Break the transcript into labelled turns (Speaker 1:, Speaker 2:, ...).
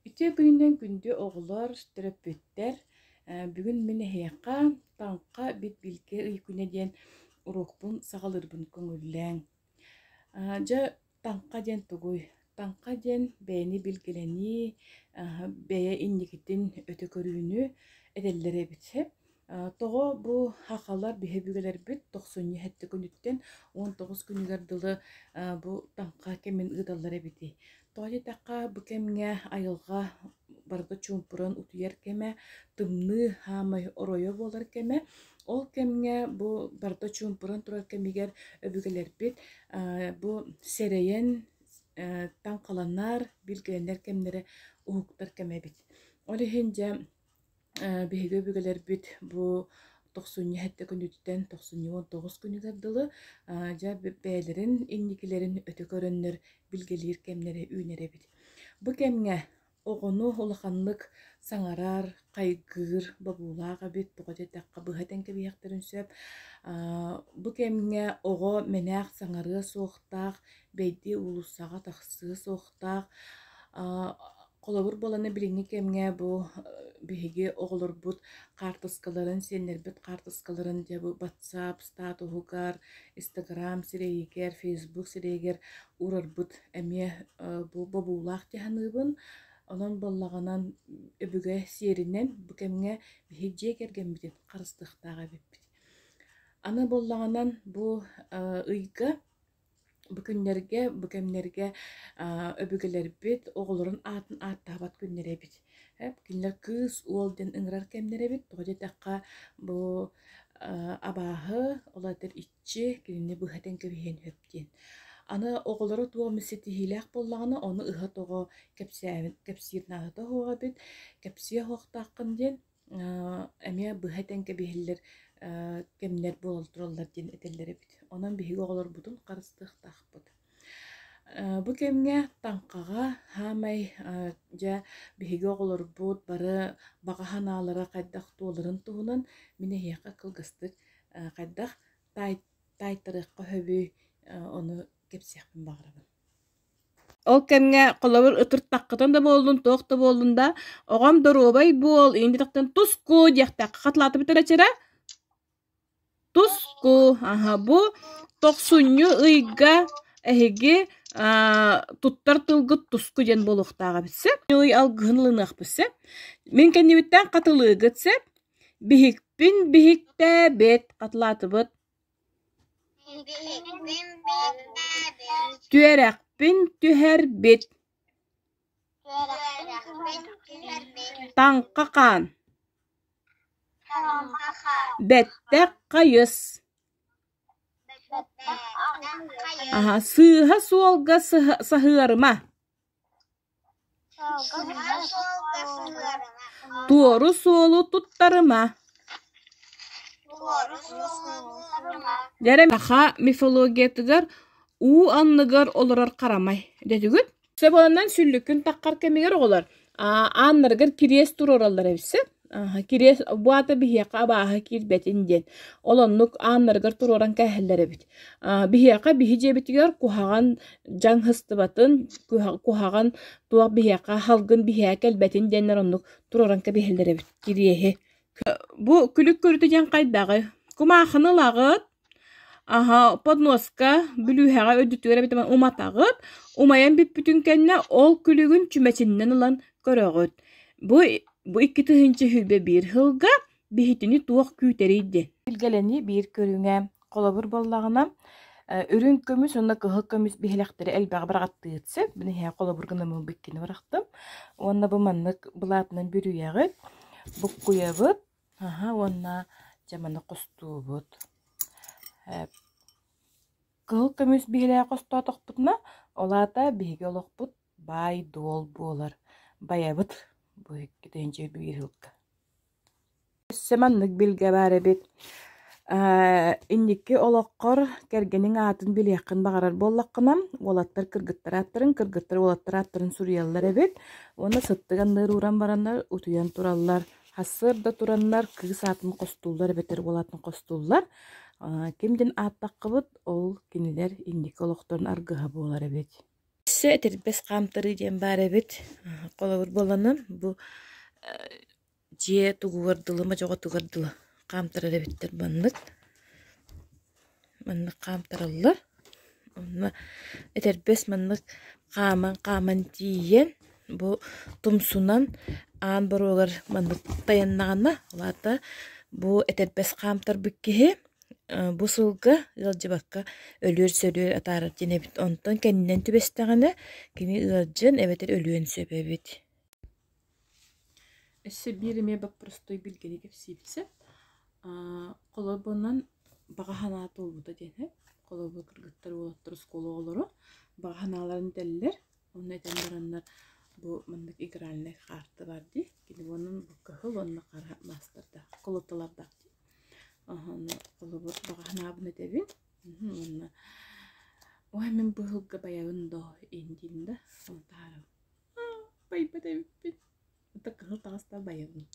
Speaker 1: Үтүө күнүнэн күндү оҕолор, төрөппүттэр! Бүгүн мин эһиэхэ Таҥха бит-билгэ ый күнэ диэн уруокпун саҕалыырбын көҥүллээҥ. Дьэ, таҥха диэн тугуй? Таҥха диэн бэйэни билгэлэнии, бэйэ инникитин өтө көрүүнү этэллэр эбит. Тоҕо бу хахалар биһи өбүгэлэрбит тохсунньу сэттэ күнүттэн 19 күнүгэр дылы бу таҥха кэмин ыыталлар эбитий? Тоҕо диэтэххэ, бу кэмҥэ айылҕа барыта чуумпуран утуйар кэмэ, тымныы хаамай оройо буолар кэмэ. Ол кэмҥэ бу барыта чуумпуран турар кэмигэр өбүгэлэрбит бу сэрэйэн таҥхаланар, билгэлэнэр кэмнэрэ уһуктар кэмэ эбит. Ол иһин дьэ Биһиги өбүгэлэрбит бу тохсунньу сэттэ күнүттэн тохсунньу 19 күнүгэр дылы дьэ бэйэлэрин инникилэрин өтө көрөннөр билгэлиир кэмнэрэ үүнэр эбит. Бу кэмҥэ оҕону улаханнык саҥарар, хайгыыр бобуулаах эбит, тоҕо диэтэххэ быһа этэн кэбиһиэхтэрин сөп. Бу кэмҥэ оҕо мэнээх саҥарыа суохтаах, бэйдиэ уулуссаҕа тахсыа суохтаах. Холобур буолана билиҥҥи кэмҥэ бу биһиги оҕолорбут хаартыскаларын, сиэннэрбит хаартыскаларын дьэ бу WhatsApp статуһугар, Instagram сирэйигэр, Facebook сирэйигэр уурарбыт эмиэ бу бобуулаах дии саныыбын. Онон буоллаҕынан өбүгэ сиэринэн бу кэмҥэ биһиги дьиэ кэргэммитин харыстыахтаах эбиппит. Аны буоллаҕынан бу ыйга Бу күннэргэ, бу кэмнэргэ өбүгэлэрбит оҕолорун аатын ааттаабат күннэрэ эбит. Кинилэр кыыс, уол диэн ыҥырар кэмнэрэ эбит. Тоҕо диэтэххэ, бу абааһы, ол эбэтэр иччи кинини быһа этэн кэбиһиэн сөп диэн. Аны оҕолоро туох эмит ситиһиилээх буоллаҕына, ону ыһа-тоҕо кэпсээбит кэпсиир наадата суох эбит. Кэпсиэ суохтааххын диэн эмиэ быһа этэн кэбиһиллэр кэмнэр буола тураллар диэн этэллэр эбит. Онон биһиги оҕолорбутун харыстыахтаахпыт. Бу кэмҥэ таҥхаҕа саамай дьэ биһиги оҕолорбут бары баҕа санаалара хайдах туоларын туһунан мин эһиэхэ кылгастык хайдах таайтарыахха сөбүй ону кэпсиэхпин баҕарабын.
Speaker 2: Ол кэмҥэ холобур ытыртаххытын да буоллун, туох да буоллун да, оҕом доруобай буол, иннитахтан туску диэхтэххэ хатылаатыбыт эрэ чэрэ. Туску, аһа бу тохсунньу ыйга эһиги туттар тылгыт туску диэн буолуохтаах эбит сөп. Ый алгыһын ылыныахпыт сөп. Мин кэннибиттэн хатылыыгыт сөп. Биһикпин биһиктээбит хатылаатыбыт. Түөрэхпин түһэрбит, Таҥха хаан, Бэттэх хайыс, Сыыһа суолга саһыарыма Туору суолу туттарыма Саха мифологиятыгар уу анныгар олорор харамай дэтигит Сөбүлэнэн сүллүккүн таххар кэмигэр оҕолор ааннарыгар кириэс туруораллар эбит сөп. Кириэс бу аата биһиэхэ абааһы киирбэтин диэн. Ол оннук ааннарыгар туруоран кээһэллэр эбит. Биһиэхэ биһи дьиэбитигэр куһаҕан дьаҥ сыстыбатын, куһаҕан туох биһиэхэ халгын биһиэхэ кэлбэтин диэннэр оннук туруоран кэбиһэллэр эбит кириэһи. Бу күлүк көрүтэ диэн хайдаҕый? Кумаахыны ылаҕыт, Аһа, подноска бүлүүһэҕэ үрдүтүгэр эбэтэр уматаҕыт, умайан бүппүтүн кэннэ ол күлүгүн чүмэчиннэн ылан көрөҕүт. Бу бу 2021 сылга биһитини туох күүтэрий диэн.
Speaker 1: Билгэлэнии биир көрүҥэ. Холобур буоллаҕына, үрүҥ көмүс уонна кыһыл көмүс биһилэхтэри элбэҕи быраҕаттыыр сөп. Мин эһиэхэ холобур гынаммын бу иккини бырахтым. Уонна бу маннык былаатынан бүрүйэҕит, буккуйабыт. Аһа уонна дьэ маны хостуубут. Кыһыл көмүс биһилэҕи хостоотохпутуна, ол аата биһиги олохпут баай-дуол буолар. Байабыт бу 2001 сылга.
Speaker 2: Өссө маннык билгэ баар эбит. Инники олоххор кэргэниҥ аатын билиэххин баҕарар буоллаххына, уолаттар кыргыттар ааттарын, кыргыттар уолаттар ааттарын суруйаллар эбит. Уонна сыттык анныгар ууран бараннар утуйан тураллар. Сарсыарда тураннар кыыс аатын хостууллар эбэтэр уол аатын хостууллар. Ким диэн ааттаххыбыт, ол кинилэр инники олохторун аргыһа буолар эбит.
Speaker 1: Өссө этэрбэс хаамтарыы диэн баар эбит. Холобур буоланан бу дьиэ тугугар дылы, модьоҕотугар дылы хаамтарар эбиттэр маннык. Маннык хаамтараллар. Онно этэрбэс маннык хааман-хааман тиийэн бу тумсунан аан боруогар маннык тайаннаҕына, ол аата бу этэрбэс хаамтарбыт киһи бу сылга ыалдьыбакка өлүөр-сөрүөр атаарар диэн эбит. Онтон кэннинэн түбэстэҕинэ кини ыалдьыан эбэтэр өлүөн сөп эбит.
Speaker 2: Өссө биир эмиэ боппуростой билгэни кэпсиибит Холобурунан баҕа санаа туолбута диэн сөп. Холобур кыргыттар, уолаттар оскуола оҕолоро баҕа санааларын этэллэр. Онно этэн бараннар бу маннык игральнай хаарта баар дии. Кини уонна бу кыһыл уонна хара маастардаах, колоталардаах дии. Ону холобур баҕа санаабын этэбин. Уонна ой мин быһылга байабын доо иин диин да, ону таһаарабын. Байбат эбиппин. Это кыһыл таҕыста байабын.